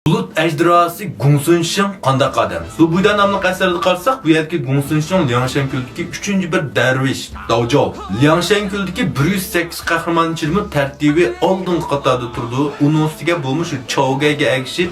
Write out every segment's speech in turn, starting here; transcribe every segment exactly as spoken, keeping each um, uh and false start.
بۇلۇت ئەجدىھاسى گۇڭ سۈنشىڭ قانداق ئادەم؟ سۇ بۇيدا ناملىق ئەسەردە قارىساق، بۇ يەردىكى گۇڭ سۈنشىڭ لياڭشەن كۆلىدىكى ئۈچىنچى بىر دەرۋىش، داۋجاۋ. لياڭشەن كۆلىدىكى بىر يۈز سەككىز قەھرىماننىڭ ئىچىدىمۇ تەرتىپى ئالدىنقى قاتاردا تۇرىدۇ. ئۇنىڭ ئۈستىگە بۇمۇ شۇ چاۋگەيگە ئەگىشىپ،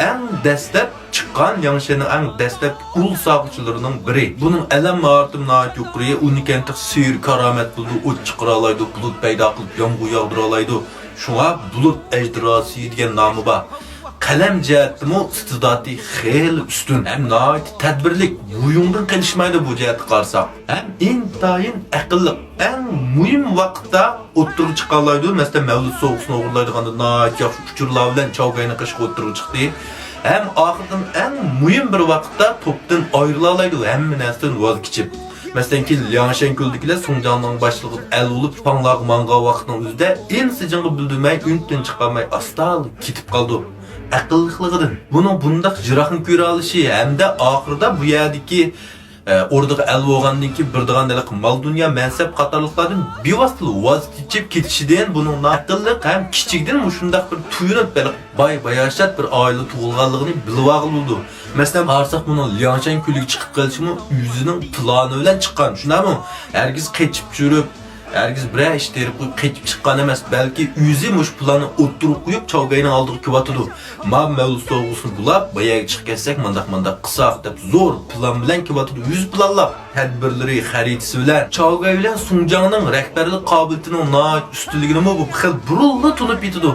ئەڭ دەسلەپ چىققان لياڭشەننىڭ ئەڭ دەسلەپكى ئۇل ساقچىلىرىنىڭ بىرى. بۇنىڭ ئەلەم ماھارىتىمۇ ناھايىتى يۇقىرى. ئۇنىڭكى تېخى سېھرىي كارامەت بولىدۇ، ئوت چىقىرالايدۇ، بۇلۇت پەيدا قىلىپ يامغۇر ياغدۇرالايدۇ. شۇڭا بۇلۇت ئەجدىھاسى دېگەن نامى بار. قەلەم جەھەتتىمۇ ئىستىداتى خېلى ئۈستۈن ھەم ناھايىتى تەدبىرلىك، ۋۇيۇڭدىن قېلىشمايدۇ بۇ جەھەتتە قارىساق. ھەم ئىنتايىن ئەقىللىق، ئەڭ مۇھىم ۋاقىتتا ئوتتۇرىغا چىقالايدۇ. مەسىلەن، مەۋلۇت سوۋغىسىنى ئوغرىلايدىغاندا ناھايىتى ياخشى ئۇچۇرلار بىلەن چاۋگەينىڭ قېشىغا ئوتتۇرىغا چىقتى. ھەم ئاخىرىدىن ئەڭ مۇھىم بىر ۋاقىتتا توپتىن ئايرىلالايدۇ، ھەممە نەرسىدىن ۋاز كېچىپ. مەسىلەن، كېيىن لياڭشەن كۆلىدىكىلەر سۇڭجاڭنىڭ باشلىقىغا ئەل بولۇپ، پاڭلارغا ماڭغان ۋاقىتنىڭ ئۆزىدە ئىنسىجىڭغا بىلدۈرمەي ئۈن-تىن چىقارماي ئاستا كېتىپ قالىدۇ. ئەقىللىقلىقىدىن. بۇنىڭ بۇنداق يىراقنى كۆرەلىشى ھەمدە ئاخىرىدا بۇ يەردىكى، ئە، ئوردىغا ئەل بولغاندىن كېيىن بېرىدىغان ھېلىقى مال-دۇنيا، مەنسەپ قاتارلىقلاردىن بىۋاسىتە ۋاز كېچىپ كېتىشىدىن بۇنىڭ ئەقىللىق ھەم كىچىكىدىن مۇشۇنداق بىر تويۇنۇپ، ھېلىقى باي-باياشات بىر ئائىلە تۇغۇلغانلىقىنى بىلىۋالغىلى بولىدۇ. مەسىلەن، قارىساق، بۇنىڭ لياڭشەن كۆلىگە چىقىپ قېلىشىمۇ ئۆزىنىڭ پىلانى بىلەن چىققان، شۇنداقمۇ؟ ھەرگىز قېچىپ يۈرۈپ، ھەرگىز بىرەر ئىش تېرىپ قويۇپ قېچىپ چىققان ئەمەس، بەلكى ئۆزى مۇشۇ پىلاننى ئوتتۇرىغا قويۇپ، چاۋگەينىڭ ئالدىغا كېلىۋاتىدۇ. ماۋۇ مەۋلۇت سوۋغىسىنى بۇلاپ، باياغى چىقىپ كەتسەك، مانداق-مانداق قىلساق، دەپ زور پىلان بىلەن كېلىۋاتىدۇ، ئۆزى پىلانلاپ. تەدبىرلىرى، خەرىتىسى بىلەن چاۋگەي بىلەن سۇڭجاڭنىڭ رەھبەرلىك قابىلىيىتىنىڭ ناھايىتى ئۈستۈنلۈكىنىمۇ بۇ خېلى بۇرۇنلا تونۇپ يېتىدۇ.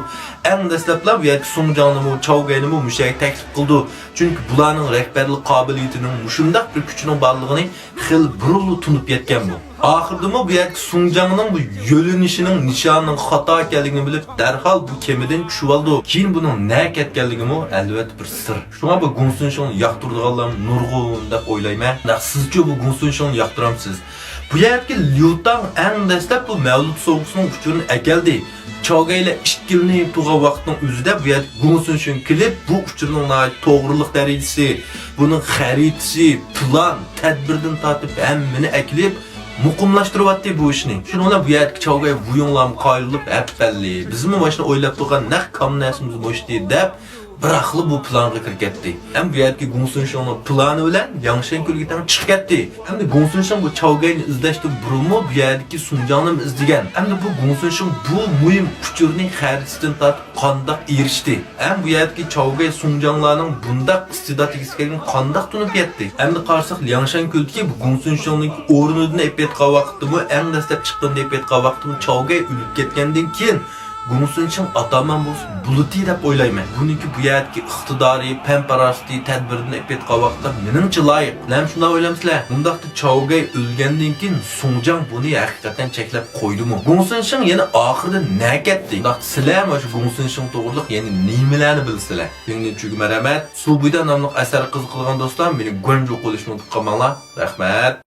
ئەڭ دەسلەپلا بۇ يەردىكى سۇڭجاڭنىمۇ، چاۋگەينىمۇ مۇشۇ يەرگە تەكلىپ قىلىدۇ. چۈنكى بۇلارنىڭ رەھبەرلىك قابىلىيىتىنىڭ، مۇشۇنداق بىر كۈچىنىڭ بارلىقىنى خېلى بۇرۇنلا تونۇپ يەتكەن بۇ. ئاخىرىدىمۇ بۇ يەردىكى سۇڭجاڭنىڭ بۇ يۆنىلىشىنىڭ نىشانىنىڭ خاتا ئىكەنلىكىنى بىلىپ، دەرھال بۇ كېمىدىن چۈشۈۋالىدۇ. كېيىن بۇنىڭ نەگە كەتكەنلىكىمۇ، ئەلۋەتتە، بىر سىر. شۇڭا بۇ گۇڭ سۈنشىڭنى ياقتۇرىدىغانلار نۇرغۇن دەپ ئويلايمەن. نەق سىزچۇ بۇ گۇڭ سۈنشىڭنى ياقتۇرامسىز؟ بۇ يەردىكى ليۇ تاڭ ئەڭ دەسلەپ بۇ مەۋلۇت سوۋغىسىنىڭ ئۇچۇرىنى ئەكەلدى. چاۋگەيلەر ئىككىلىنى تۇرغان ۋاقىتنىڭ ئۆزىدە بۇ يەردىكى گۇڭ سۈنشىڭ كېلىپ، بۇ ئۇچۇرنىڭ ناھايىتى توغرىلىق دەرىجىسى، بۇنىڭ خەرىتىسى، پىلان، تەدبىردىن تارتىپ ھەممىنى ئەكېلىپ، مۇقىملاشتۇرۇۋاتتى بۇ ئىشنى. شۇنىڭ بىلەن بۇ يەردىكى چاۋگەي ۋۇيۇڭلارمۇ قايىل بولۇپ، ھەپپەللى، بىزمۇ مانا شۇنى ئويلاپ تۇرغان نەق كام نەرسىمىز مۇشتى دەپ، بىراقلا بۇ پىلانغا كىرىپ كەتتى. ھەم بۇ يەردىكى گۇڭ سۈنشىڭنىڭ پىلانى بىلەن لياڭشەن كۆلىگە تەڭ چىقىپ كەتتى. ئەمدى گۇڭ سۈنشىڭ بۇ چاۋگەينى ئىزدەشتىن بۇرۇنمۇ بۇ يەردىكى سۇڭجاڭنىمۇ ئىزدىگەن. ئەمدى بۇ گۇڭ سۈنشىڭ بۇ مۇھىم ئۇچۇرنى خەرىتىسىدىن تارتىپ قانداق ئېرىشتى؟ ھەم بۇ يەردىكى چاۋگەي سۇڭجاڭلارنىڭ بۇنداق ئىستېدات ئىگىسى ئىكەنلىكىنى قانداق تونۇپ يەتتى؟ ئەمدى قارىساق، لياڭشەن كۆلىدىكى بۇ گۇڭ سۈنشىڭنىڭ ئورنىدىن ئېلىپ ئېيتقان ۋاقىتتىمۇ، ئەڭ دەسلەپ چىققىنىدا ئېلىپ ئېيتقان ۋاقىتتىمۇ، چاۋگەي ئۆلۈپ كەتكەندىن كېيىن، گۇڭ سۈنشىڭ ئاتامان بولسا بۇلۇتى دەپ ئويلايمەن. بۇنىڭكى بۇ يەردىكى ئىقتىدارى، پەن-پاراسىتى، تەدبىرىدىن ئېلىپ ئېيتقان ۋاقىتتا مېنىڭچە لايىق. سىلەرمۇ شۇنداق ئويلامسىلەر؟ مۇنداقتا چاۋگەي ئۆلگەندىن كېيىن سۇڭجاڭ بۇنى ھەقىقەتەن چەكلەپ قويدىمۇ؟ گۇڭ سۈنشىڭ يەنە ئاخىرىدا نەگە كەتتى؟ مۇنداقتا سىلەرمۇ شۇ گۇڭ سۈنشىڭ توغرىلىق يەنە نېمىلەرنى بىلىسىلەر؟ كۆڭلۈمچىگە رەھمەت. سۇ بۇيدا ناملىق ئەسەرگە قىزىقىدىغان دوستلار مېنى گۇەنجۇ قويۇشنى ئۇنتۇپ قالماڭلار. رەھمەت.